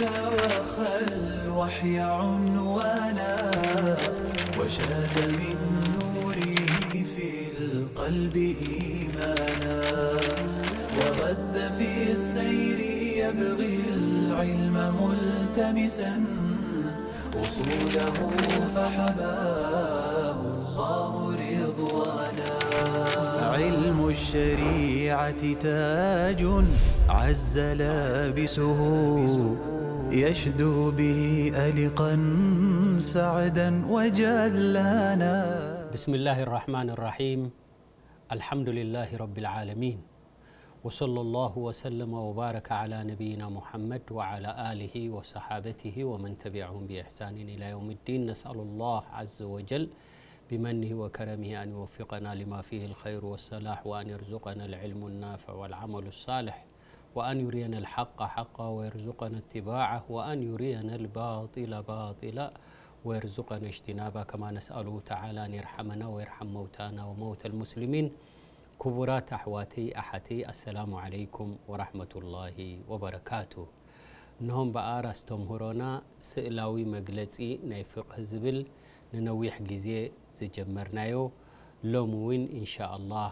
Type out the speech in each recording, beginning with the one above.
وخى الوحي عنوانا، وشاد من نوره في القلب إيمانا، وغذ في السير يبغي العلم ملتمسا، أصوله فحباه الله رضوانا. علم الشريعة تاج عز لابسه، يشدو به ألقا سعدا وجلانا. بسم الله الرحمن الرحيم. الحمد لله رب العالمين. وصلى الله وسلم وبارك على نبينا محمد وعلى آله وصحابته ومن تبعهم بإحسان إلى يوم الدين. نسأل الله عز وجل بمنه وكرمه أن يوفقنا لما فيه الخير والصلاح، وأن يرزقنا العلم النافع والعمل الصالح، وأن يرينا الحق حقا ويرزقنا اتباعه، وأن يرينا الباطل باطلا ويرزقنا اجتنابه، كما نسأله تعالى أن يرحمنا ويرحم موتانا وموتى المسلمين. ክቡራት ኣሕዋተይ ኣሓተይ፣ ኣሰላሙ ዓለይኩም ወራሕመቱላሂ ወበረካቱ። እንሆ እምበኣር ኣስተምህሮና ስእላዊ መግለጺ ናይ ፍቕህ ዝብል ንነዊሕ ግዜ ዝጀመርናዮ፣ ሎሚ እውን ኢንሻ ኣላህ፣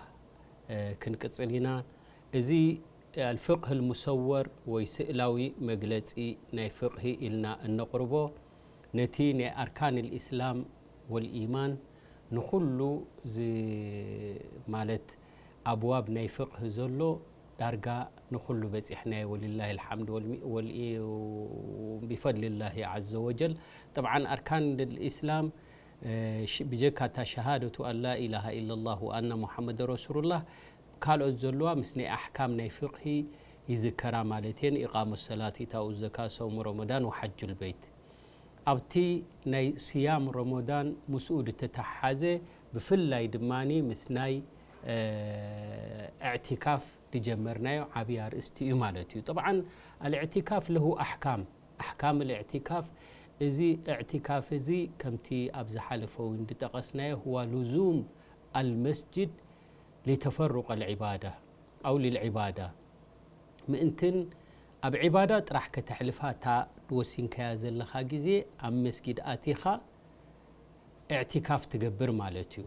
እ፣ ክንቅጽል ኢና። እዚ ኣልፍቕህ ልሙሰወር ወይ ስእላዊ መግለጺ ናይ ፍቕሂ ኢልና እነቕርቦ፣ ነቲ ናይ ኣርካን ልእስላም ወልኢማን ንኹሉ ዝ-፣ ማለት ኣብዋብ ናይ ፍቕህ ዘሎ ዳርጋ ንኹሉ በጺሕናዮ፣ ወሊላሂ ልሓምድ ወልሚ-፣ ወልኢ-፣ ቢፈድሊላሂ ዓዘ ወጀል። ጠብዓን ኣርካን ልእስላም፣ እ፣ ሽ-፣ ብጀካ እታ ሸሃደቱ ኣን ላ ኢላሃ ኢለላህ ወኣና ሙሓመድ ረሱሉላህ፣ ካልኦት ዘለዋ ምስ ናይ ኣሕካም ናይ ፍቕሂ ይዝከራ ማለት እየን። ኢቃመ ሰላት፣ ኢታኡ ዘካ፣ ሰውሙ ረመዳን ወሓጁል በይት። ኣብቲ ናይ ስያም ረመዳን ምስኡ ዝተተሓሓዘ፣ ብፍላይ ድማ ምስ ናይ፣ እ፣ እዕቲካፍ ዝጀመርናዮ ዓብዪ ኣርእስቲ እዩ ማለት እዩ። ጠብዓን ኣልእዕቲካፍ ለሁ ኣሕካም፣ ኣሕካም ኣልእዕቲካፍ፣ እዚ እዕቲካፍ እዚ ከምቲ ኣብ ዝሓለፈ እውን ዝጠቐስናዮ፣ ህዋ ሉዙም ኣልመስጅድ ሊተፈሩቅ ኣልዒባዳ ኣው ሊልዒባዳ፣ ምእንትን ኣብ ዒባዳ ጥራሕ ከተሕልፋ እታ ወሲንካያ ዘለኻ ግዜ ኣብ መስጊድ ኣቲኻ እዕቲካፍ ትገብር ማለት እዩ።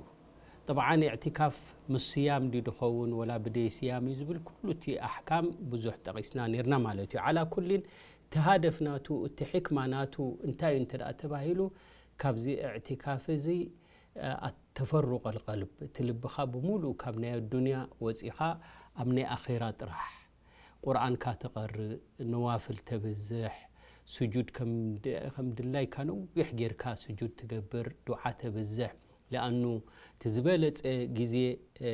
ጠብዓን እዕቲካፍ ምስ ስያም ድዩ ድኸውን ወላ ብደይ ስያም እዩ ዝብል፣ ኩሉ እቲ ኣሕካም ብዙሕ ጠቒስና ኔርና ማለት እዩ። ዓላ ኩሊን፣ እቲ ሃደፍ ናቱ፣ እቲ ሕክማ ናቱ እንታይ እዩ እንተ ደኣ ተባሂሉ፣ ካብዚ እዕቲካፍ እዚ፣ እ፣ ኣተፈሩቅ ኣልቀልብ፣ እቲ ልብኻ ብምሉኡ ካብ ናይ ኣዱንያ ወጺኻ ኣብ ናይ ኣኼራ ጥራሕ፣ ቁርኣንካ ተቐርእ፣ ነዋፍል ተብዝሕ፣ ስጁድ ከም ድ-፣ ከም ድላይካ ነዊሕ ጌርካ ስጁድ ትገብር፣ ዱዓ ተብዝሕ። ለኣኑ እቲ ዝበለጸ ግዜ፣ እ፣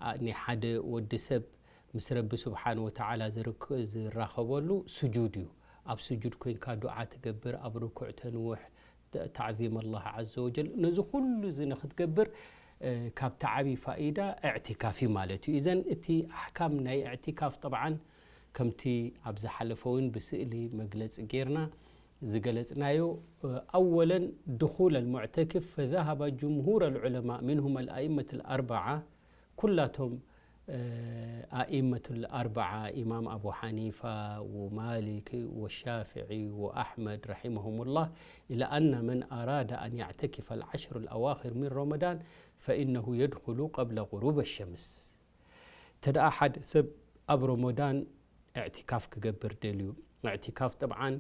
ኣ-፣ ናይ ሓደ ወዲ ሰብ ምስ ረቢ ስብሓን ወተዓላ ዝርክ-፣ ዝራኸበሉ ስጁድ እዩ። ኣብ ስጁድ ኮይንካ ዱዓ ትገብር፣ ኣብ ርኩዕ ተንውሕ፣ ተ-፣ ታዕዚም ኣላህ ዓዘ ወጀል። ነዚ ኩሉ እዚ ንክትገብር፣ እ፣ ካብቲ ዓብዪ ፋኢዳ እዕቲካፍ እዩ ማለት እዩ። ኢዘን እቲ ኣሕካም ናይ እዕቲካፍ ጠብዓን ከምቲ ኣብ ዝሓለፈ እውን ብስእሊ መግለጺ ጌርና ዝገለጽናዮ፣ እ፣ ኣወለን ድኹል ኣልሙዕተክፍ ፈዛሃባ ጅምሁር ኣልዑለማ ሚንሁም ኣልኣኢመት ኣልኣርበዓ፣ ኩላቶም፣ እ፣ ኣኢመት ኣልኣርበዓ፣ ኢማም ኣቡ ሓኒፋ ወማሊክ ወሻፍዒ ወኣሕመድ ረሒመሁሙላህ፣ ኢላ ኣነ መን ኣራደ ኣን የዕተኪፈ ኣልዓሽር ኣልኣዋኽር ሚን ረመዳን ፈኢነሁ የድኹሉ ቀብለ ቁሩብ ኣሸምስ። ተደኣ ሓደ ሰብ ኣብ ረመዳን እዕቲካፍ ክገብር ደልዩ፣ እዕቲካፍ ጠብዓን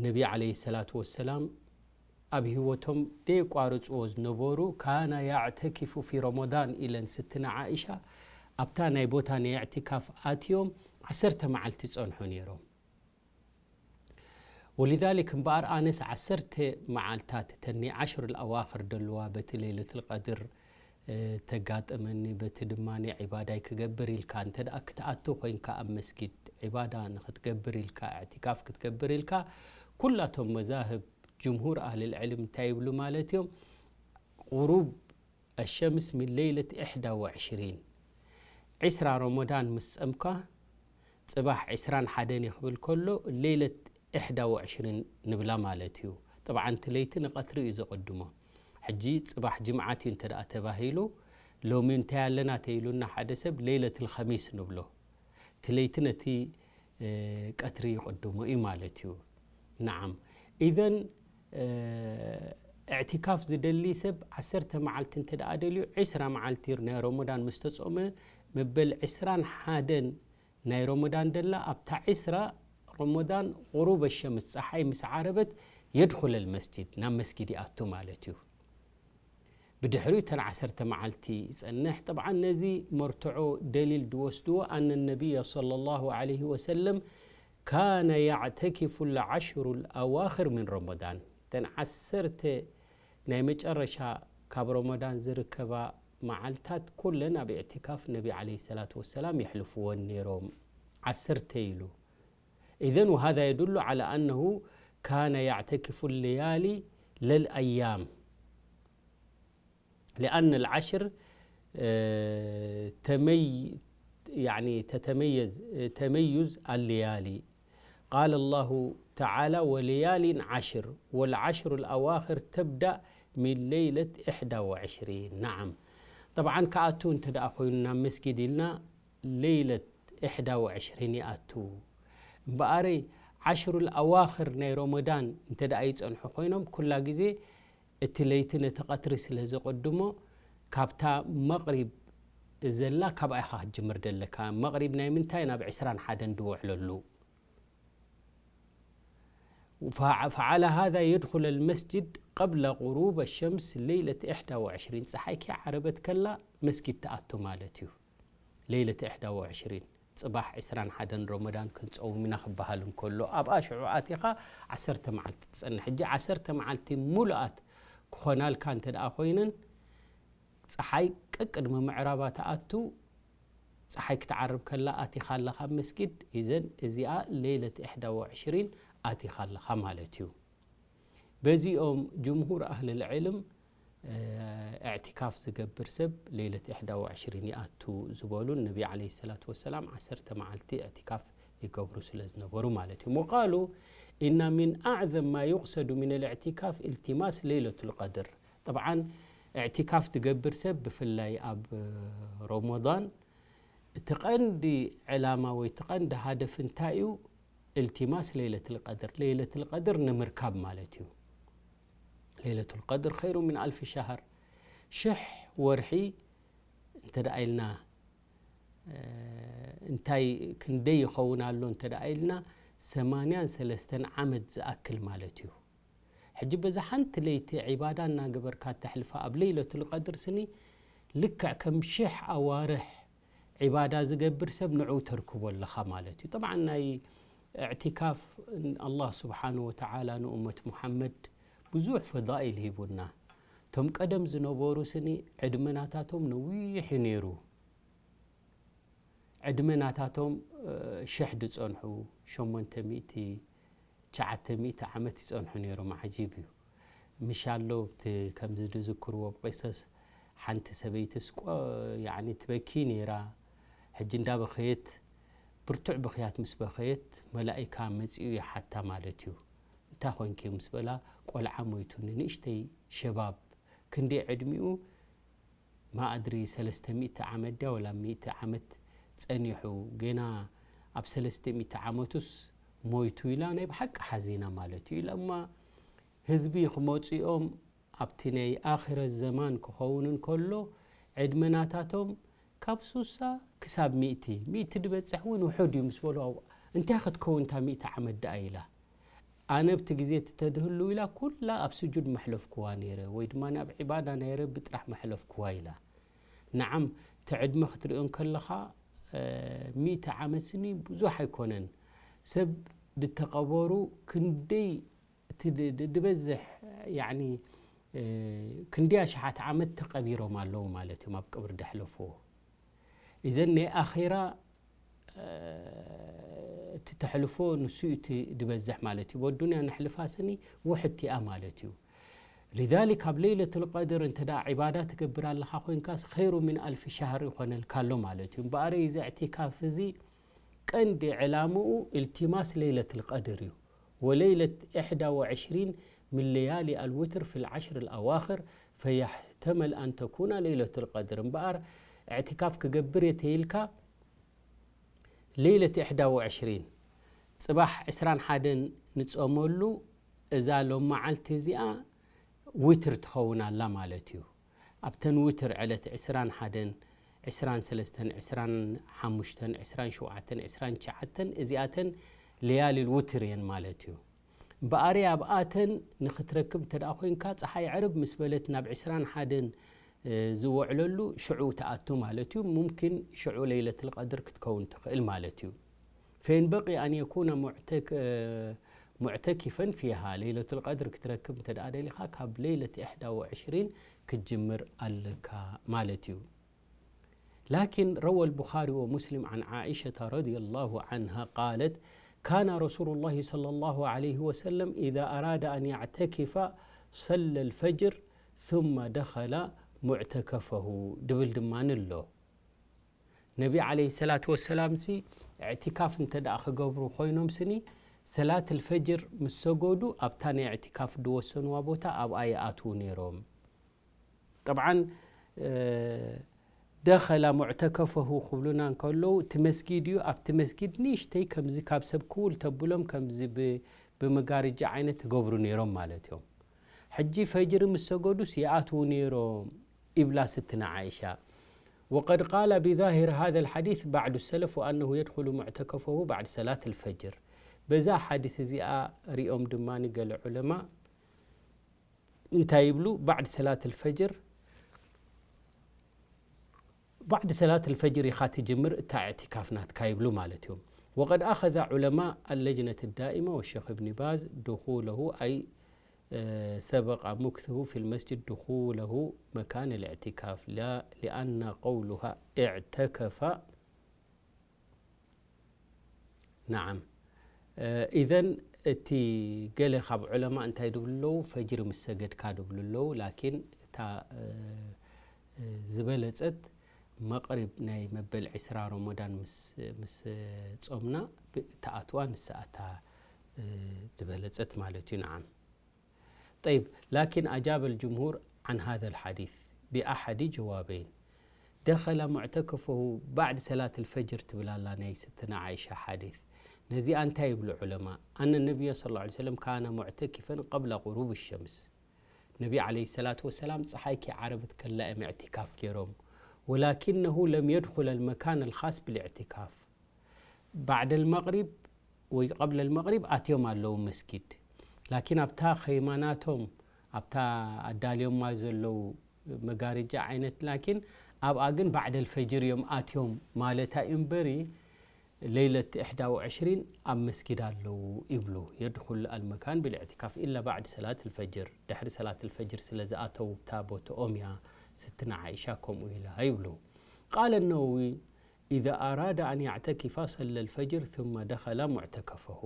ነቢ ዓለይሂ ሰላቱ ወሰላም ኣብ ህይወቶም ደየቋርጽዎ ዝነበሩ፣ ካነ ያዕተኪፉ ፊ ረመዳን ኢለን ስትነ ዓኢሻ፣ ኣብታ ናይ ቦታ ናይ እዕቲካፍ ኣትዮም ዓሰርተ መዓልቲ ጸንሑ ነይሮም። ወሊዛሊክ እምበኣር ኣነስ ዓሰርተ መዓልታት እተን ናይ ዓሽር ኣልኣዋኽር ደለዋ በቲ ለይለቱል ቀድር፣ እ፣ ተጋጠመኒ፣ በቲ ድማ ናይ ዒባዳይ ክገብር ኢልካ እንተ ደኣ ክትኣቱ ኮይንካ ኣብ መስጊድ ዒባዳ ንክትገብር ኢልካ፣ እዕቲካፍ ክትገብር ኢልካ፣ ኩላቶም መዛህብ ጅምሁር ኣህልል ዕልም እንታይ ይብሉ ማለት እዮም? ቁሩብ ኣሸምስ ሚን ለይለት ኢሕዳ ወዕሽሪን፣ ዕስራ ረመዳን ምስ ጸምካ፣ ጽባሕ ዕስራን ሓደን እዩ ክብል ከሎ፣ ለይለት ኢሕዳ ወዕሽሪን ንብላ ማለት እዩ። ጠብዓን እቲ ለይቲ ንቐትሪ እዩ ዘቐድሞ። ሕጂ ጽባሕ ጅምዓት እዩ እንተ ደኣ ተባሂሉ፣ ሎሚ እንታይ ኣለና ተይሉና ሓደ ሰብ፣ ለይለትል ኸሚስ ንብሎ። እቲ ለይቲ ነቲ ቀትሪ ይቕድሞ እዩ ማለት እዩ። ነዓም። ኢዘን፣ እ፣ እዕቲካፍ ዝደሊ ሰብ ዓሰርተ መዓልቲ እንተ ደኣ ደልዩ፣ ዕስራ መዓልቲ ናይ ረመዳን ምስ ተጾመ፣ መበል ዕስራን ሓደን ናይ ረመዳን ደላ፣ ኣብታ ዕስራ ረመዳን፣ ቁሩበ ሸምስ፣ ጸሓይ ምስ ዓረበት፣ የድኹለል መስጂድ፣ ናብ መስጊድ ይኣቱ ማለት እዩ። ብድሕሪኡ እተን ዓሰርተ መዓልቲ ይጸንሕ። ጠብዓን ነዚ መርትዖ ደሊል ዝወስድዎ፣ ኣነ ነቢይ ሰለላሁ ዐለይሂ ወሰለም ካነ ያዕተኪፉ ልዓሽሩ ልኣዋኽር ምን ረመዳን፣ እተን ዓሰርተ ናይ መጨረሻ ካብ ረመዳን ዝርከባ መዓልታት ኩለን ኣብ ኢዕቲካፍ ነቢ ዐለይሂ ሰላቱ ወሰላም የሕልፍወን ነይሮም። ዓሰርተ ኢሉ። إذن وهذا يدل على أنه كان يعتكف الليالي لا الأيام، لأن العشر، آه، تمي-، يعني تتميز، آه، تميز الليالي. قال الله تعالى: "وليال عشر، والعشر الأواخر تبدأ من ليلة إحدى وعشرين". نعم. طبعا كأتو انت دا أخوي نام مسجد لنا ليلة إحدى وعشرين يأتو. እምበኣረይ፣ ዓሽሩል ኣዋኽር ናይ ረመዳን እንተ ደኣ ይጸንሑ ኮይኖም፣ ኩላ ግዜ እቲ ለይቲ ነቲ ቀትሪ ስለ ዘቐድሞ፣ ካብታ መቕሪብ ዘላ ካብኣ ኢኻ ክትጅምር ደለካ። መቕሪብ ናይ ምንታይ? ናብ ዕስራን ሓደን ድውዕለሉ። فع-، فعلى هذا يدخل المسجد قبل غروب الشمس ليلة إحدى وعشرين። ጸሓይ ከይዓረበት ከላ መስጊድ ትኣቱ ማለት እዩ። ለይለት ኢሕዳ ወዕሽሪን፣ ጽባሕ ዕስራን ሓደን ረመዳን ክንጸውም ኢና ክበሃል እንከሎ፣ ኣብኣ ሽዑ ኣቲኻ ዓሰርተ መዓልቲ ትጸንሕ። ሕጂ ዓሰርተ መዓልቲ ሙሉኣት ክኾናልካ እንተ ደኣ ኮይነን፣ ጸሓይ ቀቅድሚ ምዕራባ ትኣቱ፣ ጸሓይ ክትዓርብ ከላ ኣቲኻ ኣለኻ ኣብ መስጊድ። ኢዘን እዚኣ ለይለት ኢሕዳ ወዕሽሪን ኣቲኻ ኣለኻ ማለት እዩ። በዚኦም ጅምሁር ኣህልል ዕልም፣ እ፣ እዕቲካፍ ዝገብር ሰብ ለይለት ኢሕዳ ወዕሽሪን ይኣቱ ዝበሉን ነቢ ዓለይሂ ሰላቱ ወሰላም ዓሰርተ መዓልቲ እዕቲካፍ ይገብሩ ስለ ዝነበሩ ማለት እዩ። وقالوا إن من أعظم ما يقصد من الاعتكاف التماس ليلة القدر። ጠብዓን እዕቲካፍ ዝገብር ሰብ ብፍላይ ኣብ ረመዳን እቲ ቀንዲ ዕላማ ወይ እቲ ቀንዲ ሃደፍ እንታይ እዩ? التماس ليلة القدر፣ ለይለቱል ቀድር ንምርካብ ማለት እዩ። ለይለቱል ቀድር خير من ألف شهر፣ ሽሕ ወርሒ እንተ ደኣ ኢልና፣ እ፣ እንታይ ክንደይ ይኸውን ኣሎ እንተ ደኣ ኢልና፣ ሰማንያን ሰለስተን ዓመት ዝኣክል ማለት እዩ። ሕጂ በዛ ሓንቲ ለይቲ ዒባዳ እናገበርካ ተሕልፋ ኣብ ለይለቱል ቀድር ስኒ ልክዕ ከም ሽሕ ኣዋርሕ ዒባዳ ዝገብር ሰብ ንዑ ተርክቦ ኣለኻ ማለት እዩ። ጠብዓን ናይ እዕቲካፍ ኣላህ ስብሓኑ ወተዓላ ንኡመት ሙሓመድ ብዙሕ ፈዳኢል ሂቡና። እቶም ቀደም ዝነበሩ ስኒ ዕድመ ናታቶም ነዊሕ እዩ ነይሩ። ዕድመ ናታቶም፣ እ፣ ሽሕ ዝጸንሑ ሸሞንተ ሚእቲ፣ ትሽዓተ ሚእቲ ዓመት ይጸንሑ ነይሮም። ዓጂብ እዩ። ምሽ ኣሎ፣ እቲ ከምዚ ዝዝክርዎ ብቂሰስ፣ ሓንቲ ሰበይትስ ቆ-፣ ያዕኒ ትበኪ ነይራ። ሕጂ እንዳበኸየት፣ ብርቱዕ ብኽያት ምስ በኸየት፣ መላኢካ መጺኡ ይሓታ ማለት እዩ። "እንታይ ኾንኪ?" ምስ በላ፣ "ቆልዓ ሞይቱኒ፣ ንእሽተይ ሸባብ፣ ክንደይ ዕድሚኡ?" ማኣድሪ ሰለስተ ሚእቲ ዓመት ድያ ወላ ሚእቲ ዓመት ጸኒሑ፣ ገና ኣብ ሰለስተ ሚእቲ ዓመቱስ ሞይቱ ኢላ ናይ ብሓቂ ሓዚና ማለት እዩ። ኢላ እማ ህዝቢ ክመጹ እዮም ኣብቲ ናይ ኣኺረት ዘማን ክኸውን እንከሎ ዕድመ ናታቶም ካብ ሱሳ ክሳብ ሚእቲ፣ ሚእቲ ዝበጽሕ እውን ውሑድ እዩ ምስ በሉ፣ እንታይ ክትከውን እታ ሚእቲ ዓመት ደኣ ኢላ። ኣነ ኣብቲ ግዜ እቲ ተድህሉ ኢላ ኩላ ኣብ ስጁድ መሕለፍኩዋ ነይረ፣ ወይ ድማ ኣብ ዒባዳ ናይ ረቢ ጥራሕ መሕለፍኩዋ ኢላ። ነዓም፣ እቲ ዕድመ ክትሪኦ እንከለኻ፣ እ፣ ሚእቲ ዓመት ስኒ ብዙሕ ኣይኮነን። ሰብ ዝተቐበሩ ክንደይ እቲ ድ-፣ ድ-፣ ድበዝሕ፣ ያዕኒ፣ እ፣ ክንደይ ኣሽሓት ዓመት ተቐቢሮም ኣለዉ ማለት እዮም ኣብ ቀብሪ ደሕለፍዎ። ኢዘን ናይ ኣኼራ፣ እ፣ እቲ ተሕልፎ ንሱ እዩ እቲ ዝበዝሕ ማለት እዩ። ወዱንያ ነሕልፋ ስኒ ውሕድቲ እያ ማለት እዩ። ሊዛሊክ ኣብ ለይለቱል ቀድር እንተ ደኣ ዒባዳ ትገብር ኣለኻ ኮይንካስ ኸይሩ ሚን ኣልፊ ሻህር ይኾነልካ ኣሎ ማለት እዩ። እምበኣር እዚ እዕቲካፍ እዚ ቀንዲ ዕላምኡ ኢልቲማስ ለይለቱል ቀድር እዩ። ወለይለት ኢሕዳ ወዕሽሪን ምን ለያሊ ኣልውትር ፊል ዓሽር ኣልኣዋኽር ፈየሕተመል ኣን ተኩና ለይለቱል ቀድር። እምበኣር እዕቲካፍ ክገብር እየ ተይልካ ለይለት ኢሕዳ ወዕሽሪን ጽባሕ ዕስራን ሓደን ንጾመሉ፣ እዛ ሎም መዓልቲ እዚኣ ዊትር ትኸውን ኣላ ማለት እዩ። ኣብተን ዊትር ዕለት ዕስራን ሓደን፣ ዕስራን ሰለስተን፣ ዕስራን ሓሙሽተን፣ ዕስራን ሸውዓተን፣ ዕስራን ትሽዓተን፣ እዚኣተን ለያሊል ውትር እየን ማለት እዩ። እምበኣሪ ኣብኣተን ንኽትረክብ እንተ ደኣ ኮይንካ፣ ጸሓይ ዕርብ ምስ በለት ናብ ዕስራን ሓደን ዝወዕለሉ ሽዑ ትኣቱ ማለት እዩ። ሙምኪን ሽዑ ለይለትል ቀድር ክትከውን ትኽእል ማለት እዩ። فينبغي أن يكون معتك-، ሙዕተኪፈን ፊሃ፣ ለይለቱል ቀድር ክትረክብ እንተ ደኣ ደሊኻ፣ ካብ ለይለት ኢሕዳ ወዕሽሪን ክትጅምር ኣለካ ማለት እዩ። لكن روى البخاري ومسلم عن عائشة رضي الله عنها قالت: كان رسول الله صلى الله عليه وسلم إذا أراد أن يعتكف صلى الفجر ثم دخل معتكفه ድብል ድማ ኣሎ። ነቢ ዓለይሂ ሰላቱ ወሰላም ሲ እዕቲካፍ እንተ ደኣ ክገብሩ ኮይኖም ስኒ፣ ሰላት ልፈጅር ምስ ሰገዱ ኣብታ ናይ እዕቲካፍ ድወሰንዋ ቦታ ኣብኣ ይኣትዉ ነይሮም። ጠብዓን፣ እ፣ ደኸላ ሙዕተከፈሁ ክብሉና እንከለዉ፣ እቲ መስጊድ እዩ። ኣብቲ መስጊድ ንእሽተይ ከምዚ ካብ ሰብ ክውል ተብሎም ከምዚ ብ-፣ ብመጋረጃ ዓይነት ትገብሩ ነይሮም ማለት እዮም። ሕጂ ፈጅሪ ምስ ሰገዱስ ይኣትዉ ነይሮም ይብላ ስትና ዓይሻ። وقد قال بظاهر هذا الحديث بعض السلف وأنه يدخل معتكفه بعد صلاة الفجر። በዛ ሓዲስ እዚኣ ሪኦም ድማ ገለ ዑለማ እንታይ ይብሉ? ባዕድ ሰላት ልፈጅር፣ ባዕድ ሰላት ልፈጅር ኢኻ ትጅምር እታ እዕቲካፍ ናትካ ይብሉ ማለት እዮም። وقد أخذ علماء اللجنة الدائمة والشيخ ابن باز دخوله أي سبق مكثه في المسجد دخوله مكان الاعتكاف، لا لأن قولها اعتكف نعم. إذن እቲ ገለ ካብ ዑለማ እንታይ ድብሉ ኣለዉ? ፈጅሪ ምስ ሰገድካ ድብሉ ኣለዉ። ላኪን እታ፣ እ፣ እ፣ ዝበለጸት መቕሪብ ናይ መበል ዕስራ ረመዳን ምስ፣ ምስ ጾምና ብ-፣ ትኣትዋ ንስኣታ፣ እ፣ ዝበለጸት ማለት እዩ። نعم. طيب، لكن أجاب الجمهور عن هذا الحديث بأحد جوابين. دخل معتكفه بعد صلاة الفجر ትብል ኣላ ናይ ስትነ ዓይሻ ሓዲስ። ነዚኣ እንታይ ይብሉ ዑለማ? أن النبي صلى الله عليه وسلم كان معتكفا قبل غروب الشمس. ነቢ ዓለይሂ ሰላቱ ወሰላም ጸሓይ ኪዓረብት ከላ እዮም እዕቲካፍ ገይሮም። ولكنه لم يدخل المكان الخاص بالاعتكاف. ባዕደል መቕሪብ ወይ ቀብለል መቕሪብ ኣትዮም ኣለዉ መስጊድ። ላኪን ኣብታ ኸይማናቶም፣ ኣብታ ኣዳልዮማ ዘለዉ መጋረጃ ዓይነት፣ ላኪን ኣብኣ ግን ባዕደል ፈጅር እዮም ኣትዮም ማለታ እዩ እምበሪ፣ ለይለት ኢሕዳ ወዕሽሪን ኣብ መስጊድ ኣለዉ ይብሉ። የድኹል ኣልመካን ብልእዕቲካፍ ኢላ ባዕድ ሰላት ልፈጅር፣ ድሕሪ ሰላት ልፈጅር ስለ ዝኣተዉ እታ ቦትኦም እያ ስትና ዓይሻ ከምኡ ኢላ ይብሉ። ቃለ ነወዊ إذا أراد أن يعتكف صلى الفجر ثم دخل معتكفه.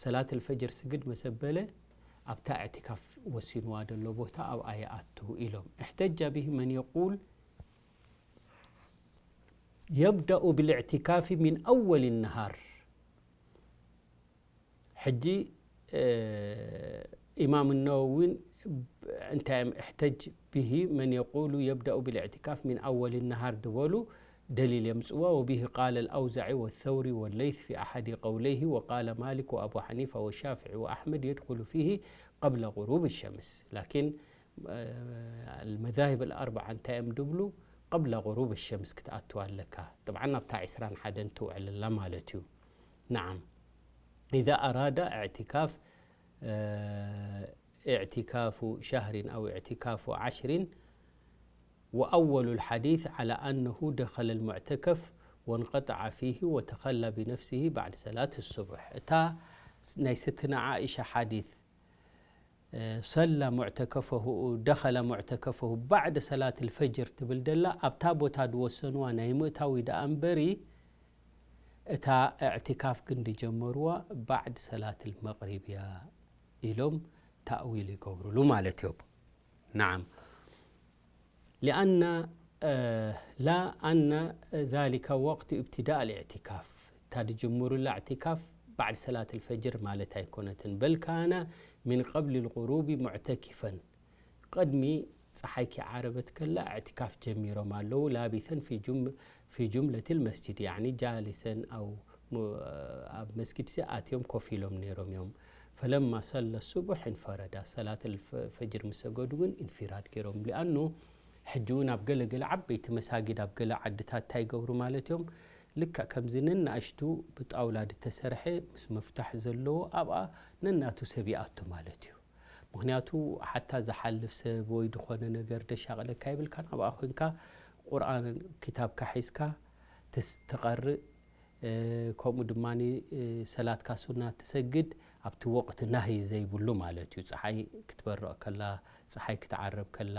ሰላት الفجر ስግድ መሰበለ ኣብታ اعتكاف ወሲንዋ ደሎ ቦታ ኣብኣ ይኣቱ ኢሎም። احتج به من يقول يبدأ بالاعتكاف من أول النهار. ሕጂ፣ እ፣ ኢማም ነወዊን እንታይ እዮም እሕተጅ ብሂ መን የቁሉ የብደኡ ብልእዕቲካፍ ሚን ኣወል ነሃር ድበሉ ደሊል የምጽዋ። ወብሂ ቃለ ኣውዛዒ ወሰውሪ ወለይስ ፊ ኣሓዲ ቀውለይሂ ወቃለ ማሊክ ወኣቡ ሓኒፋ ወሻፍዒ ወኣሕመድ የድኹሉ ፊሂ ቀብለ ቁሩብ ሸምስ። ላኪን፣ እ፣ መዛሂብ ኣልኣርበዓ እንታይ እዮም ድብሉ? ቀብለ ቁሩብ ሸምስ ክትኣትዋ ኣለካ። ጥብዓን ኣብታ ዕስራን ሓደን ትውዕል ኣላ ማለት እዩ። نعم. إذا أراد اعتكاف، آه، اعتكاف شهر أو اعتكاف عشر، وأول الحديث على أنه دخل المعتكف وانقطع فيه وتخلى بنفسه بعد صلاة الصبح. እታ ናይ ስትነ ዓኢሻ ሓዲስ ሰላ ሙዕተከፈሁ፣ ደኸለ ሙዕተከፈሁ ባዕደ ሰላት ልፈጅር ትብል ደላ፣ ኣብታ ቦታ ድወሰንዋ ናይ ምእታዊ ደኣ እምበሪ፣ እታ እዕቲካፍ ግን ድጀመርዋ ባዕድ ሰላት ልመቕሪብ እያ ኢሎም ታእዊል ይገብሩሉ ማለት እዮም። ናዓም። لأن، آه، لا أن ذلك وقت ابتداء الاعتكاف። እታ ድጅምሩላ እዕቲካፍ ባዕድ ሰላት ልፈጅር ማለት ኣይኮነትን። بل كان من قبل الغروب معتكفا። ቅድሚ ጸሓይ ኪዓረበት ከላ እዕቲካፍ ጀሚሮም ኣለዉ። لابثا في جم-، في جملة المسجد، يعني جالسا أو ኣብ መስጊድ ሲ ኣትዮም ኮፍ ኢሎም ነይሮም እዮም። ፈለማ ሰለ ሱቡሕ እንፈረዳ፣ ሰላት ፈጅር ምስ ሰገዱ ግን ኢንፊራድ ገይሮም። ሊኣኑ ሕጂ እውን ኣብ ገለ ገለ ዓበይቲ መሳጊድ ኣብ ገለ ዓድታት እንታይ ይገብሩ ማለት እዮም? ልክዕ ከምዚ ነናእሽቱ ብጣውላ ዝተሰርሐ ምስ መፍታሕ ዘለዎ ኣብኣ ነናቱ ሰብ ይኣቱ ማለት እዩ። ምኽንያቱ ሓታ ዝሓልፍ ሰብ ወይ ዝኾነ ነገር ደሻቕለካ ይብልካ፣ ናብኣ ኮንካ ቁርኣን ኪታብካ ሒዝካ ትስ-፣ ትቐርእ፣ እ፣ ከምኡ ድማ፣ እ፣ ሰላትካ ሱና ትሰግድ ኣብቲ ወቕቲ ናሂ ዘይብሉ ማለት እዩ። ፀሓይ ክትበርቕ ከላ፣ ፀሓይ ክትዓረብ ከላ፣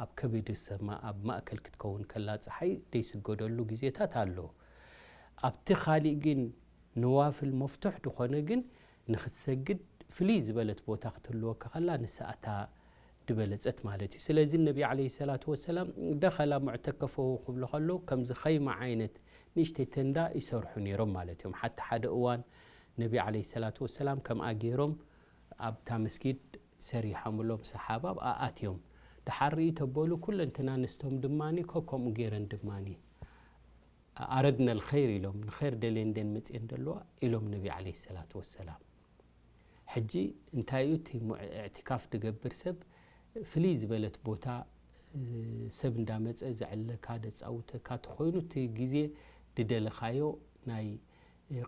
ኣብ ከቢድ ሰማ፣ ኣብ ማእከል ክትከውን ከላ ፀሓይ ዘይስገደሉ ግዜታት ኣሎ። ኣብቲ ካሊእ ግን ነዋፍል መፍቱሕ ዝኾነ ግን ንኽትሰግድ ፍልይ ዝበለት ቦታ ክትህልወካ ከላ ንሳ እታ ድበለጸት ማለት እዩ። ስለዚ ነቢ ዓለይሂ ሰላቱ ወሰላም ደኸላ ሙዕተከፈሁ ክብሉ ከለዉ ከምዚ ኸይማ ዓይነት ንእሽተይ ተንዳ ይሰርሑ ነይሮም ማለት እዮም። ሓቲ ሓደ እዋን ነቢ ዓለይሂ ሰላቱ ወሰላም ከምኣ ገይሮም ኣብታ መስጊድ ሰሪሖምሎም ሰሓባ ኣብኣ ኣትዮም። ደሓር ርኢ ተበሉ ኩለንትና ኣንስቶም ድማኒ ከከምኡ ገይረን ድማኒ ኣረድና ልኸይር ኢሎም፣ ንኸይር ደልየን ደን መፅየን ደለዋ ኢሎም ነቢ ዓለይሂ ሰላቱ ወሰላም። ሕጂ እንታይ እዩ እቲ ሙዕ-፣ እዕትካፍ ድገብር ሰብ? ፍልይ ዝበለት ቦታ፣ እ፣ ሰብ እንዳመፀ ዘዕለካ፣ ደፃውተካ ተኾይኑ እቲ ግዜ ድደለኻዮ ናይ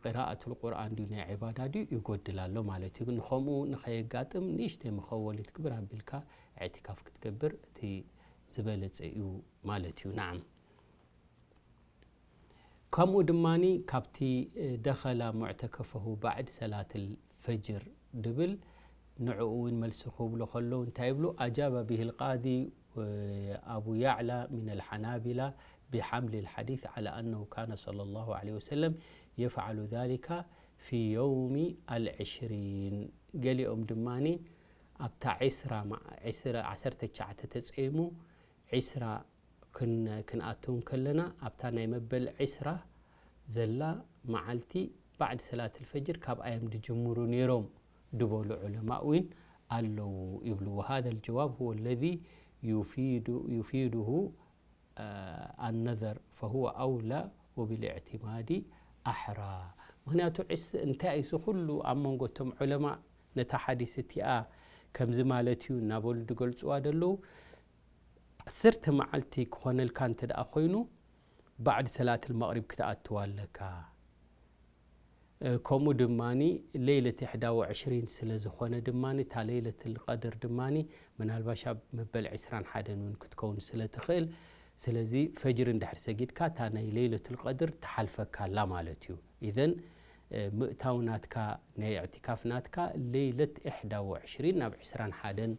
ቅራኣቱል ቁርኣን ድዩ ናይ ዒባዳ ድዩ ይጎድል ኣሎ ማለት እዩ። ንኸምኡ ንኸየጋጥም ንእሽተይ መኸወሊት ግብር ኣቢልካ እዕትካፍ ክትገብር እቲ ዝበለፀ እዩ ማለት እዩ። ናዓም። ከምኡ ድማኒ ካብቲ፣ እ፣ ደኸላ ሙዕተከፈሁ ባዕድ ሰላትል ፈጅር ድብል ንዕኡ እውን መልሲ ክብሉ ከለዉ እንታይ ይብሉ? ኣጃበ ቢሂል ቃዲ፣ እ፣ ኣቡ ያዕላ ሚነል ሓናቢላ ቢሓምሊል ሓዲስ ዓላ ኣነሁ ካነ ሰለላሁ ዓለይሂ ወሰለም የፍዓሉ ዛሊካ ፊ የውሚ ኣልዕሽሪን። ገሊኦም ድማኒ ኣብታ ዒስራ መዓ-፣ ዒስራ፣ ዓሰርተ ትሽዓተ ተጸይሙ ዒስራ ክን-፣ ክንኣቱ እንከለና ኣብታ ናይ መበል ዒስራ ዘላ መዓልቲ ባዕድ ሰላት ኣልፈጅር ካብኣ እዮም ድጅምሩ ነይሮም ድበሉ ዑለማእ እውን ኣለዉ ይብሉ። وهذا الجواب هو الذي يفيد، يفيده، آه، النظر، فهو أولى وبالاعتماد أحرى። ምኽንያቱ ዕስ-፣ እንታይ እዩ እዚ ኩሉ ኣብ መንጎ እቶም ዑለማእ ነታ ሓዲስ እቲኣ ከምዚ ማለት እዩ እናበሉ ድገልጽዋ ደለዉ። ዓሰርተ መዓልቲ ክኾነልካ እንተ ደኣ ኮይኑ፣ ባዕድ ሰላት መቕሪብ ክትኣትዋ ኣለካ። እ፣ ከምኡ ድማኒ ለይለት ኢሕዳ ወዕሽሪን ስለ ዝኾነ ድማኒ፣ እታ ለይለትል ቀድር ድማኒ ምናልባሽ ኣብ መበል ዕስራን ሓደን እውን ክትከውን ስለ ትኽእል፣ ስለዚ ፈጅሪ እንድሕር ሰጊድካ፣ እታ ናይ ለይለቱል ቀድር ትሓልፈካ ኣላ ማለት እዩ። ኢዘን፣ እ፣ ምእታው ናትካ፣ ናይ እዕቲካፍ ናትካ፣ ለይለት ኢሕዳ ወዕሽሪን ናብ ዕስራን ሓደን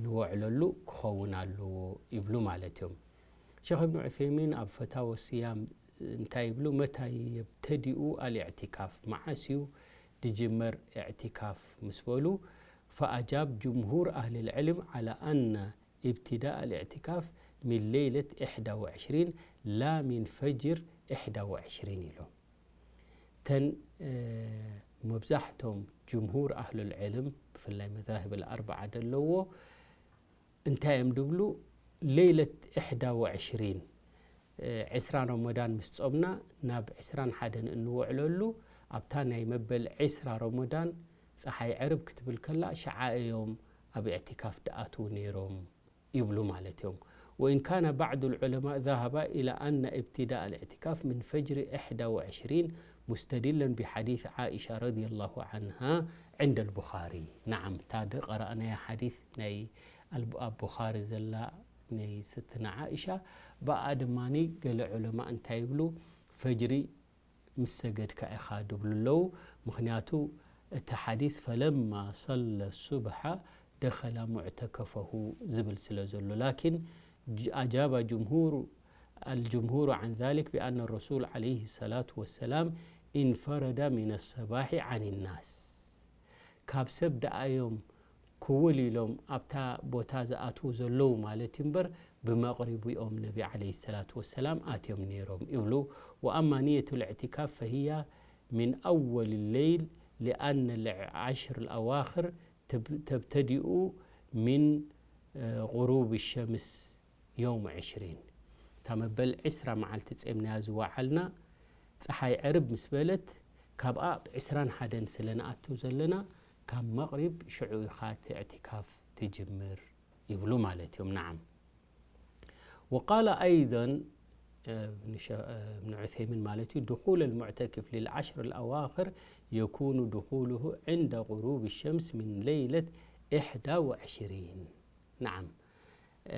ንወዕለሉ ክኸውን ኣለዎ ይብሉ ማለት እዮም። ሸኽ እብኑ ዑሰይሚን ኣብ ፈታወ ስያም እንታይ ይብሉ? መታይ የብተዲኡ ኣልእዕቲካፍ፣ መዓስ እዩ ድጅመር እዕቲካፍ ምስ በሉ፣ ፈኣጃብ ጅምሁር ኣህልል ዕልም ዓላ ኣነ ኢብትዳእ ኣልእዕቲካፍ ሚን ለይለት ኢሕዳ ወዕሽሪን ላ ሚን ፈጅር ኢሕዳ ወዕሽሪን ኢሎም። ተን፣ እ፣ መብዛሕቶም ጅምሁር ኣህሉል ዕልም፣ ብፍላይ መዛህብ ኣልኣርበዓ ደለዎ፣ እንታይ እዮም ድብሉ? ለይለት ኢሕዳ ወዕሽሪን፣ እ፣ ዕስራ ረመዳን ምስ ጾምና ናብ ዕስራን ሓደን እንውዕለሉ፣ ኣብታ ናይ መበል ዕስራ ረመዳን ጸሓይ ዕርብ ክትብል ከላ፣ ሽዓ እዮም ኣብ እዕቲካፍ ድኣትዉ ነይሮም ይብሉ ማለት እዮም። وإن كان بعض العلماء ذهب إلى أن ابتداء الاعتكاف من فجر إحدى وعشرين مستدلا بحديث عائشة رضي الله عنها عند البخاري. نعم، እታ ድቐረእናያ ሓዲስ ናይ ኣል-፣ ኣብ ቡኻሪ ዘላ ናይ ስትነ ዓኢሻ፣ ብኣ ድማኒ ገለ ዑለማ እንታይ ይብሉ? ፈጅሪ ምስ ሰገድካ ኢኻ ድብሉ ኣለዉ። ምኽንያቱ እቲ ሓዲስ ፈለማ ሰለ ሱብሓ ደኸላ ሙዕተከፈሁ ዝብል ስለ ዘሎ። ላኪን ጅ-፣ ኣጃባ ጅምሁር፣ ኣልጅምሁሩ ዓን ዛሊክ ቢኣነ ረሱል ዓለይሂ ሰላቱ ወሰላም ኢንፈረዳ ሚነ ሰባሒ ዓን ናስ። ካብ ሰብ ደኣ እዮም ክውል ኢሎም ኣብታ ቦታ ዝኣትዉ ዘለዉ ማለት እዩ እምበር፣ ብመቕሪቡ እዮም ነቢ ዓለይሂ ሰላቱ ወሰላም ኣትዮም ነይሮም ይብሉ። ወኣማ ንየቱ ልእዕቲካፍ ፈህያ ሚን ኣወል ለይል ሊኣነ ልዓሽር ልኣዋኽር ተብ-፣ ተብተዲኡ ሚን፣ እ፣ ቁሩብ ሸምስ የውም ዕሽሪን። እታ መበል ዕስራ መዓልቲ ጼምናያ ዝወዓልና፣ ጸሓይ ዕርብ ምስ በለት፣ ካብኣ ብ ዕስራን ሓደን ስለ ንኣቱ ዘለና፣ ካብ መቕሪብ ሽዑ ኢኻ እቲ እዕቲካፍ ትጅምር ይብሉ ማለት እዮም። ነዓም። وقال أيضا ابن ዑሰይሚን ማለት እዩ، دخول المعتكف للعشر الأواخر يكون دخوله عند غروب الشمس من ليلة إحدى وعشرين. نعم،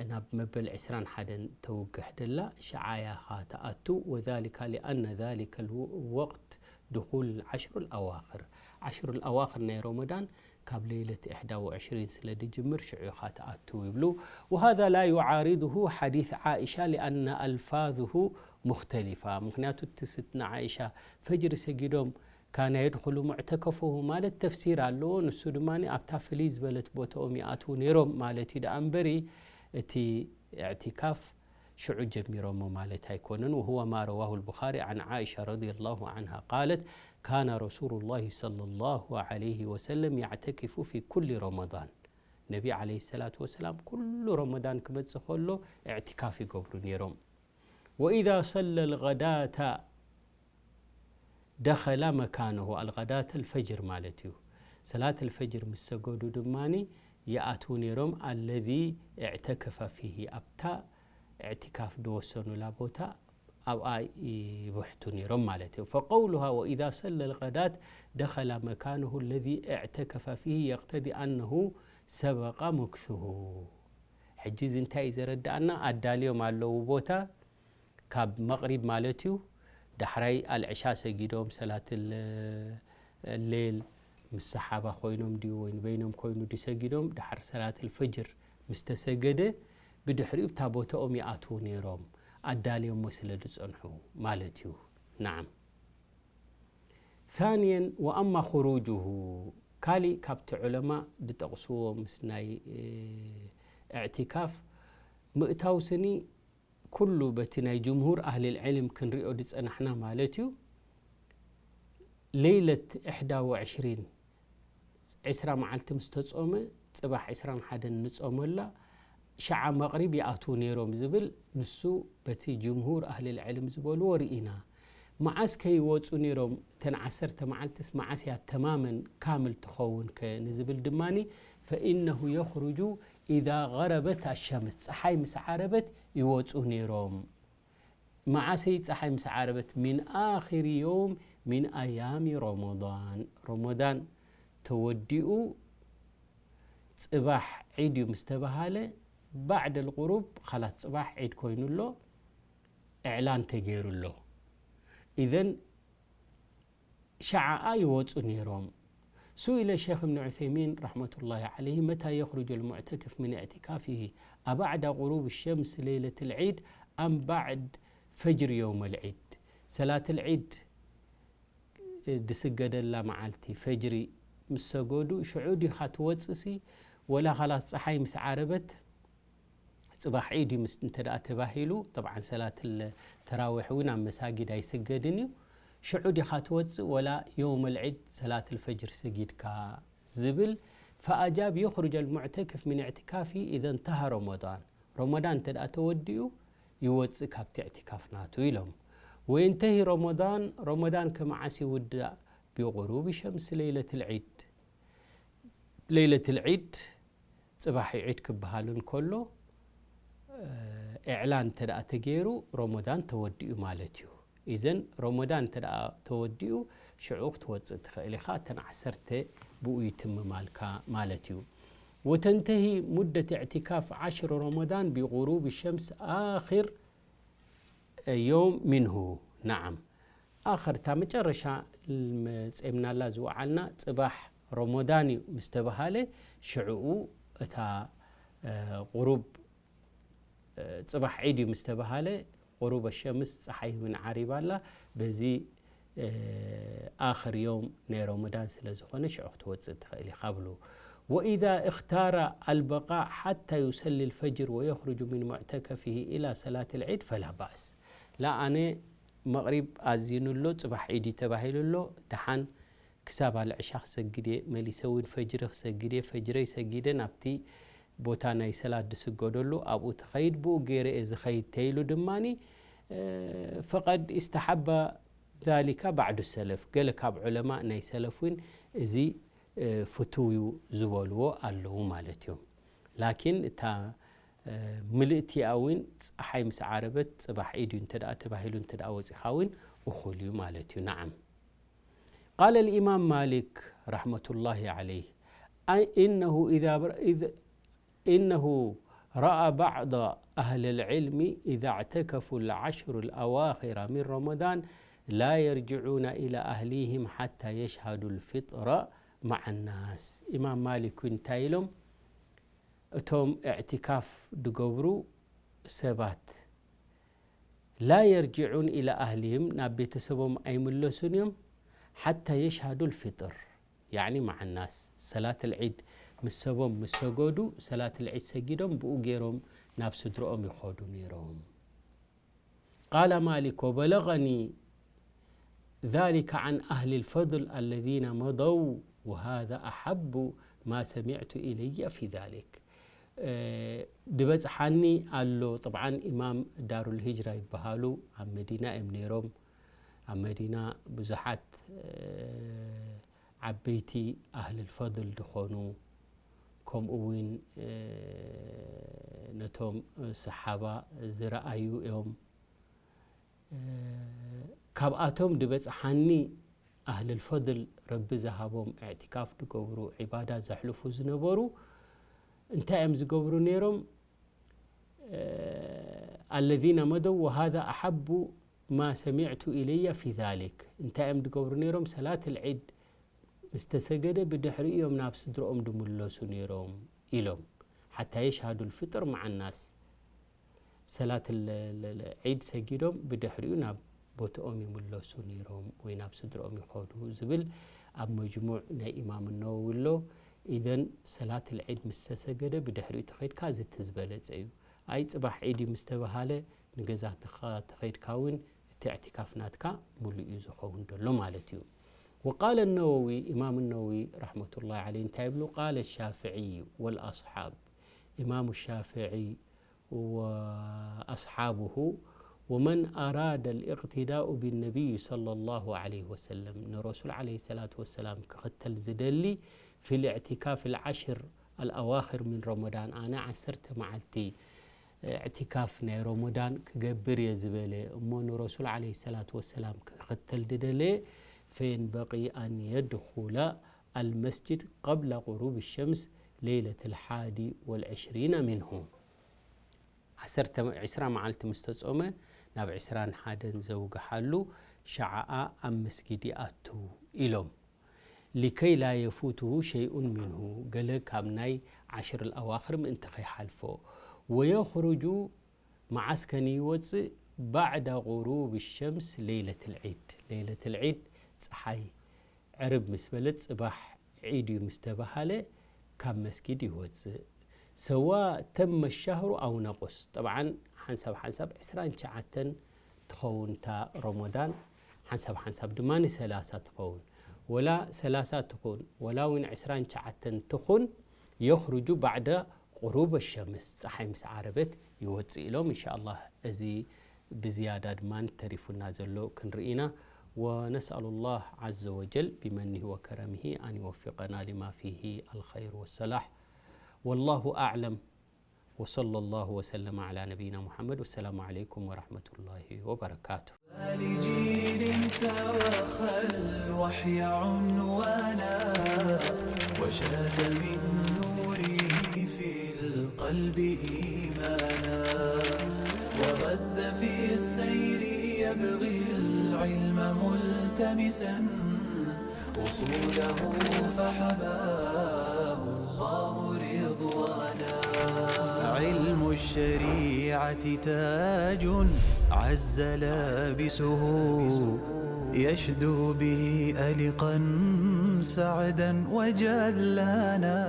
ናብ መበል ዕስራን ሓደን ተውግሕ ደላ ሸዓያኻ ተኣቱ، وذلك لأن ذلك الوقت دخول العشر الأواخر. ዓሽር الأواخر ናይ ረመዳን ካብ ለይለት إحدى وعشرين ስለ ድጅምር ሽዑ ኢኻ ትኣቱ ይብሉ። وهذا لا يعارضه حديث عائشة لأن ألفاظه مختلفة. ምኽንያቱ እቲ ስትና ዓኢሻ ፈጅሪ ሰጊዶም ካነ የድኹሉ ሙዕተከፈሁ ማለት ተፍሲር ኣለዎ። ንሱ ድማ ኣብታ ፍልይ ዝበለት ቦታኦም ይኣትዉ ነይሮም ማለት እዩ ደኣ እምበሪ እቲ እዕቲካፍ ሽዑ ጀሚሮሞ ማለት ኣይኮነን። وهو ما رواه البخاري عن عائشة رضي الله عنها قالت كان رسول الله صلى الله عليه وسلم يعتكف في كل رمضان. ነቢ عليه الصلاة والسلام ኩሉ ረመዳን ክመጽእ ከሎ እዕቲካፍ ይገብሩ ነይሮም። وإذا صلى الغداة دخل مكانه، الغداة الفجر ማለት እዩ። ሰላት الفجر ምስ ሰገዱ ድማ ይኣትዉ ነይሮም። الذي اعتكف فيه، ኣብታ እዕቲካፍ ዝወሰኑላ ቦታ ኣብኣ ይብሕቱ ነይሮም ማለት እዩ። فقولها وإذا صلى الغداة دخل مكانه الذي اعتكف فيه يقتضي أنه سبق مكثه. ሕጂ እዚ እንታይ እዩ ዘረድኣና? ኣዳልዮም ኣለዉ ቦታ ካብ መቕሪብ ማለት እዩ። ዳሕራይ ኣልዕሻ ሰጊዶም ሰላት ሌል ምስ ሰሓባ ኮይኖም ድዩ ወይ ንበይኖም ኮይኑ ድዩ ሰጊዶም፣ ዳሕር ሰላት ልፍጅር ምስ ተሰገደ ብድሕሪኡ ብታ ቦታኦም ይኣትዉ ነይሮም፣ ኣዳልዮሞ ስለ ዝጸንሑ ማለት እዩ። ናዓም። ثانيا وأما خروجه، ካሊእ ካብቲ ዑለማ ዝጠቕስዎ ምስ ናይ እዕቲካፍ ምእታው ስኒ ኩሉ በቲ ናይ ጅምሁር ኣህልል ዕልም ክንሪኦ ዝጸናሕና ማለት እዩ። ለይለት እሕዳ ወዕሽሪን፣ ዕስራ መዓልቲ ምስ ተጾመ ጽባሕ ዕስራን ሓደን ንጾመላ ሸዓ መቕሪብ ይኣትዉ ነይሮም ዝብል ንሱ በቲ ጅምሁር ኣህልል ዕልም ዝበልዎ ርኢና። መዓስ ከይወጹ ነይሮም እተን ዓሰርተ መዓልትስ መዓስ እያ ተማመን ካምል ትኸውን ከ ንዝብል ድማኒ فإنه يخرج إذا غربت الشمس፣ ጸሓይ ምስ ዓረበት ይወጹ ነይሮም። መዓሰይ ጸሓይ ምስ ዓረበት؟ من آخر يوم من أيام رمضان، ረመዳን ተወዲኡ ጽባሕ ዒድ እዩ ምስ ተባሃለ بعد الغروب خلاص ጽባሕ ዒድ ኮይኑ ኣሎ፣ እዕላን ተገይሩ ኣሎ። إذن ሸዓኣ ይወጹ ነይሮም። سئل الشيخ ابن عثيمين رحمة الله عليه متى يخرج المعتكف من اعتكافه، أبعد غروب الشمس ليلة العيد أم بعد فجر يوم العيد؟ ሰላት العيد ድስገደላ መዓልቲ ፈጅሪ ምስ ሰገዱ ሽዑ ዲኻ ትወጽእሲ ወላ ኻላስ ጸሓይ ምስ ዓረበት ጽባሕ ዒድ እዩ ምስ እንተ ደኣ ተባሂሉ፣ ጠብዓን ሰላት ተራዊሕ እውን ኣብ መሳጊድ ኣይስገድን እዩ። ሽዑ ዲኻ ትወጽእ ወላ የውመል ዒድ ሰላት ልፈጅር ሰጊድካ ዝብል፣ فأجاب يخرج المعتكف من اعتكافه إذا انتهى رمضان، ረመዳን እንተ ደኣ ተወዲኡ ይወጽእ ካብቲ እዕቲካፍ ናቱ ኢሎም። وينتهي رمضان، ረመዳን ከመዓስ ይውዳእ؟ بغروب شمس ليلة العيد። ለይለት ልዒድ ጽባሕ ዒድ ክበሃል እንከሎ፣ እዕላን እንተ ደኣ ተገይሩ ረመዳን ተወዲኡ ማለት እዩ። ኢዘን ረመዳን እንተ ደኣ ተወዲኡ ሽዑ ክትወጽእ ትኽእል ኢኻ። እተን ዓሰርተ ብኡ ይትምማልካ ማለት እዩ። وتنتهي مدة اعتكاف عشر رمضان بغروب الشمس آخر يوم منه. نعم. ኣኸር እታ መጨረሻ መጸምናላ ዝወዓልና ጽባሕ ረመዳን እዩ ምስ ተባሃለ ሽዕኡ እታ ቁሩብ ጽባሕ ዒድ እዩ ምስ ተባሃለ ቁሩብ ሸምስ ጸሓይ እውን ዓሪባ ኣላ። በዚ ኣኽር ዮም ናይ ረመዳን ስለ ዝኾነ ሽዑ ክትወጽእ ትኽእል ኢኻ ብሉ። وإذا اختار البقاء حتى يصلي الفجر ويخرج من معتكفه إلى صلاة العيد فلا بأس። لا ኣነ መቕሪብ ኣዚኑ ኣሎ፣ ጽባሕ ዒድ እዩ ተባሂሉ ኣሎ፣ ደሓን ክሳብ ኣልዕሻ ክሰግድ እየ፣ መሊሰ እውን ፈጅሪ ክሰግድ እየ፣ ፈጅረይ ሰጊደ ናብቲ ቦታ ናይ ሰላት ዝስገደሉ ኣብኡ ትኸይድ፣ ብኡ ገይረ እየ ዝኸይድ ተይሉ ድማኒ ፈቐድ ኢስተሓባ ذلك بعض السلف، ገለ ካብ ዑለማ ናይ ሰለፍ እውን እዚ ፍትው እዩ ዝበልዎ ኣለዉ ማለት እዮም። ላኪን እታ ምልእቲኣ እውን ፀሓይ ምስ ዓረበት ፅባሕ ዒድ እዩ እንተ ተባሂሉ እንተ ወፂኻ እውን እኹል እዩ ማለት እዩ። ናዓም። قال الإمام مالك رحمة الله عليه، إنه إذا إنه رأى بعض أهل العلم إذا اعتكفوا العشر الأواخر من رمضان لا يرجعون إلى أهليهم حتى يشهدوا الفطر مع الناس. ኢማም ማሊክ እንታይ ኢሎም? እቶም እዕቲካፍ ድገብሩ ሰባት لا يرجعون إلى أهلهم ናብ ቤተሰቦም ኣይምለሱን እዮም ሓታ يشهدوا الفطر ያዕኒ مع الناس ሰላት العيد ምስ ሰቦም ምስ ሰገዱ ሰላት العيد ሰጊዶም ብኡ ገይሮም ናብ ስድርኦም ይኸዱ ነይሮም። قال مالك وبلغني ذلك عن أهل الفضل الذين مضوا وهذا أحب ما سمعت إلي في ذلك. ድበፅሓኒ ኣሎ። طبعا ኢማም ዳሩል ሂጅራ ይበሃሉ ኣብ መዲና እዮም ነይሮም። ኣብ መዲና ብዙሓት ዓበይቲ ኣህልል ፈድል ዝኾኑ ከምኡ እውን ነቶም ሰሓባ ዝረኣዩ እዮም። ካብኣቶም ድበፅሓኒ ኣህልል ፈድል ረቢ ዝሃቦም እዕቲካፍ ድገብሩ ዒባዳ ዘሕልፉ ዝነበሩ እንታይ እዮም ዝገብሩ ነይሮም? الذين مضوا وهذا أحب ما سمعت إلي في ذلك እንታይ እዮም ድገብሩ ነይሮም? ሰላት ልዒድ ምስ ተሰገደ ብድሕሪኡ እዮም ናብ ስድርኦም ድምለሱ ነይሮም ኢሎም ሓታ የሽሃዱ ልፍጥር መዓ ናስ ሰላት ዒድ ሰጊዶም ብድሕሪኡ ናብ ቦትኦም ይምለሱ ነይሮም ወይ ናብ ስድርኦም ይኸዱ ዝብል ኣብ መጅሙዕ ናይ ኢማም ነወዊ ኣሎ። ኢዘን ሰላት ልዒድ ምስ ተሰገደ ብድሕሪኡ ተኸይድካ እዚ እቲ ዝበለፀ እዩ። ኣይ ፅባሕ ዒድ እዩ ምስ ተበሃለ ንገዛትኻ ተኸይድካ እውን እቲ እዕቲካፍ ናትካ ሙሉእ እዩ ዝኸውን ዘሎ ማለት እዩ። وقال النووي ኢማም ነወዊ ረሕመቱላሂ ዓለይህ እንታይ ይብሉ? قال الشافعي والأصحاب ኢማሙ ሻፍዒ وأصحابه ومن أراد الاقتداء بالنبي صلى الله عليه وسلم ንረሱል ዓለይሂ ሰላቱ ወሰላም ክኽተል ዝደሊ في الاعتكاف العشر الأواخر من رمضان ኣነ ዓሰርተ መዓልቲ እዕቲካፍ ናይ ረመዳን ክገብር እየ ዝበለ እሞ ንረሱል ዓለይሂ ሰላቱ ወሰላም ክኽተል ድደለየ فينبغي أن يدخل المسجد قبل غروب الشمس ليلة الحادي والعشرين منه ዓሰርተ ዒስራ መዓልቲ ምስ ተጾመ ናብ ዒስራን ሓደን ዘውግሓሉ ሸዓኣ ኣብ መስጊድ ይኣቱ ኢሎም። لكي لا يفوته شيء منه ገለ ካብ ናይ ዓሽር ኣዋኽር ምእንቲ ከይሓልፎ ويخرج መዓስ ከን ይወፅእ بعد غروب الشمس ليلة العيد ለይለት ልዒድ ፀሓይ ዕርብ ምስ በለት ፅባሕ ዒድ እዩ ምስ ተባሃለ ካብ መስጊድ ይወፅእ። سواء تم الشهر أو نقص طبعا ሓንሳብ ሓንሳብ ዕስራን ትሽዓተን ትኸውን እታ ረመዳን ሓንሳብ ሓንሳብ ድማ ሰላሳ ትኸውን ወላ ሰላሳ ትኹን ወላ እውን ዕስራን ትሽዓተን ትኹን يخرج بعد غروب الشمس ፀሓይ ምስ ዓረበት ይወፅእ ኢሎም እንሻ ኣላህ እዚ ብዝያዳ ድማ ተሪፉና ዘሎ ክንርኢ ኢና። ونسأل الله عز وجل بمنه وكرمه أن يوفقنا لما فيه الخير والصلاح. والله أعلم. وصلى الله وسلم على نبينا محمد. والسلام عليكم ورحمة الله وبركاته. لجيل توخى الوحي عنوانا وشاد من نوره في القلب إيمانا وغذ في السير يبغي العلم ملتمسا أصوله فحباه الله رضوانا. علم الشريعة تاج عز لابسه يشدو به ألقا سعدا وجلانا.